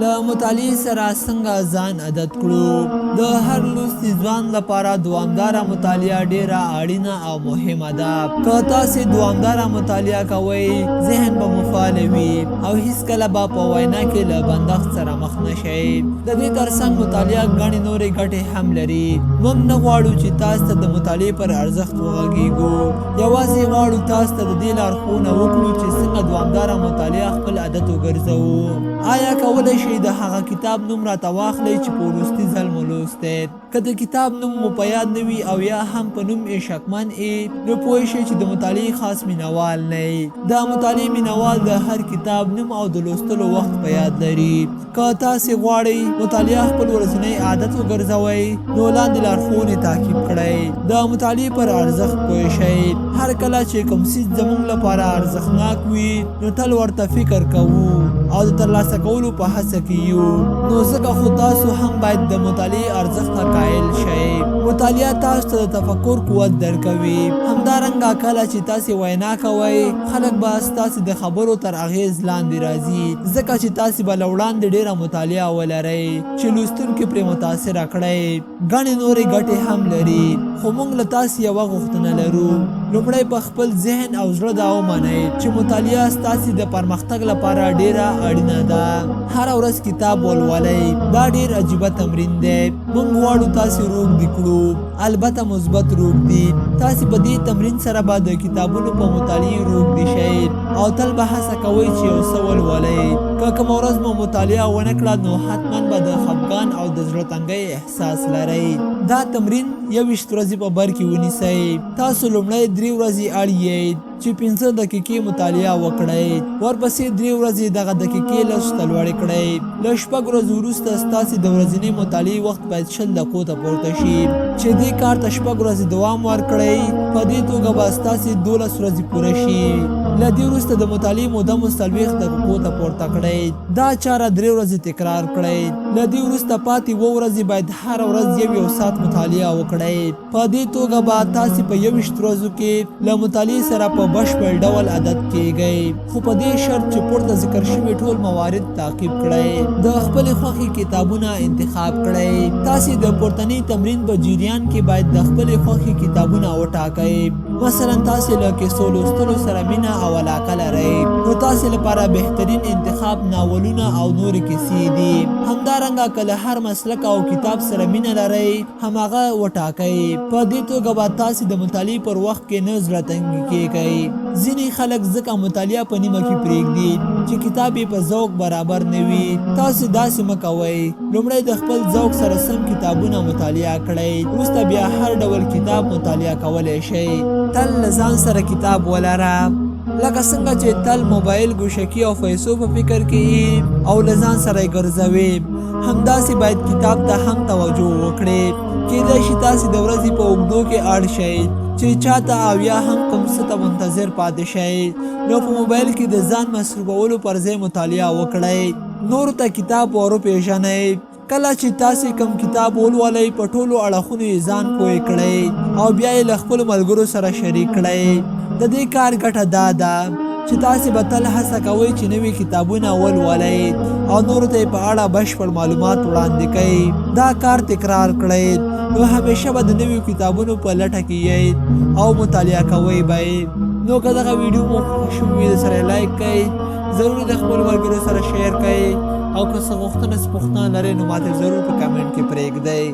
له مطالعې سره څنګه ځان عادت کړو؟ د هر لوستي ځوان لپاره دوامداره مطالعه ډیره اړینه او مهمه ده. که تاسې دوامداره مطالعه کوئ، ذهن به مو فعال وي او هیڅکله به په وینا کې له بندښت سره مخ نه شئ. د دې ترڅنګ مطالعه ګڼې نورې ګټې هم لري. موږ نه غواړو چې تاسو ته د مطالعې پر ارزښت وغږیږو، یوازې غواړو تاسو ته د دې لارښوونه وکړو چې څنګه دوامداره مطالعه خپل عادت وګرځوو. آیا کولی شئ د هغه کتاب نوم راته واخلئ چې په وروستي ځل مو لوستی؟ که د کتاب نوم مو په یاد نه وي او یا هم په نوم یې شکمن یې، نو پوه شئ چې د مطالعې خاص مینهوال نه یې. د مطالعې مینهوال د هر کتاب نوم او د لوستلو وخت په یاد لري. که تاسې غواړئ مطالعه خپل ورځنی عادت وګرځوئ، نو لاندې لارښوونې تعقیب کړئ. د مطالعې پر ارزښت پوه شئ. هر کله چې کوم څیز زموږ لپاره ارزښتناک وي، نو تل ورته فکر کوو او د ترلاسه کولو په هڅه کې یو، نو ځکه خو تاسو هم باید د مطالعې ارزښت ته قایل شئ. مطالعه تاسو ته د تفکر قوت درکوي. همدارنګه کله چې تاسې وینا کوئ، خلک به ستاسې د خبرو تر اغېز لاندې راځي، ځکه چې تاسې به له وړاندې ډېره مطالعه ولرئ چې لوستونکي پرې متاثره کړئ. ګڼې نورې ګټې هم لري، خو موږ له تاسې یوه غوښتنه لرو. لومړی په خپل ذهن او زړه دا ومنئ چې مطالعه ستاسې د پرمختګ لپاره ډېره اړینه ده. هره ورځ کتاب ولولئ، دا ډېر عجیبه تمرین دی. موږ غواړو تاسې روږدي کړو، البته مثبت روږدي. تاسې په دې تمرین سره به د کتابونو په مطالعې روږدي شئ او تل به هڅه کوئ چې یو څه ولولئ. که کومه ورځ مو مطالعه ونه کړه، نو حتما به د خفګان او د زړه تنګۍ احساس لرئ. دا تمرین 21 ورځې په بر کې ونیسئ. تاسو لومړی 3 ورځې اړ یئ چې 5 دقیقې مطالعه وکړئ، ورپسې 3 ورځې دغه دقیقې 10 ته لوړې کړئ. له 6 ورځو وروسته ستاسې د ورځنۍ مطالعې وخت باید 20 دقیقو ته پورته شي، چې دې کار ته 6 ورځې دوام ورکړئ. په دې توګه به ستاسې 12 ورځې پوره شي. له دې وروسته د مطالعې موده مو 40 دقیقو ته پورته کړئ. دا چاره 3 ورځې تکرار کړئ. له دې وروسته پاتې 7 ورځې باید هره ورځ یو یو ساعت مطالعه وکړئ. په دې توګه به تاسې په 21 ورځو کې له مطالعې سره په بشپړ ډول عادت کیږئ، خو په دې شرط چې پورته ذکر شوي ټول موارد تعقیب کړئ. د خپلې خوښې کتابونه انتخاب کړئ. تاسې د پورتني تمرین په جریان کې باید د خپلې خوښې کتابونه وټاکئ. مثلا تاسې له کیسو لوستلو سره مینه او علاقه لرئ، نو تاسې لپاره بهترین انتخاب ناولونه او نورې کیسې دي. همدارنګه که له هر مسلک او کتاب سره مینه لرئ، هماغه وټاکئ. په دې توګه به تاسې د مطالعې پر وخت کې نه زړه تنګي کیږئ. ځینې خلک ځکه مطالعه په نیمه کې پرېږدي چې کتاب یې په ذوق برابر نه وي. تاسې داسې مه کوئ. لومړی د خپل ذوق سره سم کتابونه مطالعه کړئ، وروسته بیا هر ډول کتاب مطالعه کولی شئ. تل له ځان سره کتاب ولره. لکه څنګه چې تل موبایل، ګوشکي او پیسو په فکر کې یې او له ځان سره یې ګرځوې، همداسې باید کتاب ته هم توجه وکړئ. کیدای شي تاسې د ورځې په اوږدو کې اړ شئ چې چاته او یا هم کوم څه ته منتظر پاتې شئ، نو په موبایل کې د ځان مصروفولو پر ځای مطالعه وکړئ. نورو ته کتاب وروپېژنئ. کله چې تاسې کوم کتاب ولولئ، په ټولو اړخونو یې ځان پوه کړئ او بیا یې له خپلو ملګرو سره شریک کړئ. د دې کار ګټه دا ده چې تاسې به تل هڅه کوئ چې نوي کتابونه ولولئ او نورو ته یې په اړه بشپړ معلومات وړاندې کړئ. دا کار تکرار کړئ، نو همیشه به د نویو کتابونو په لټه کې یئ او مطالعه کوئ به یې. نو که دغه ویډیو مو خوښه شوې وي، سره لایک کړئ، ضرور د خپلو ملګرو سره share کړئ، او که څه غوښتنه څه پوښتنه لرئ نو ماته ضرور په کمنټ کې پرېږدئ.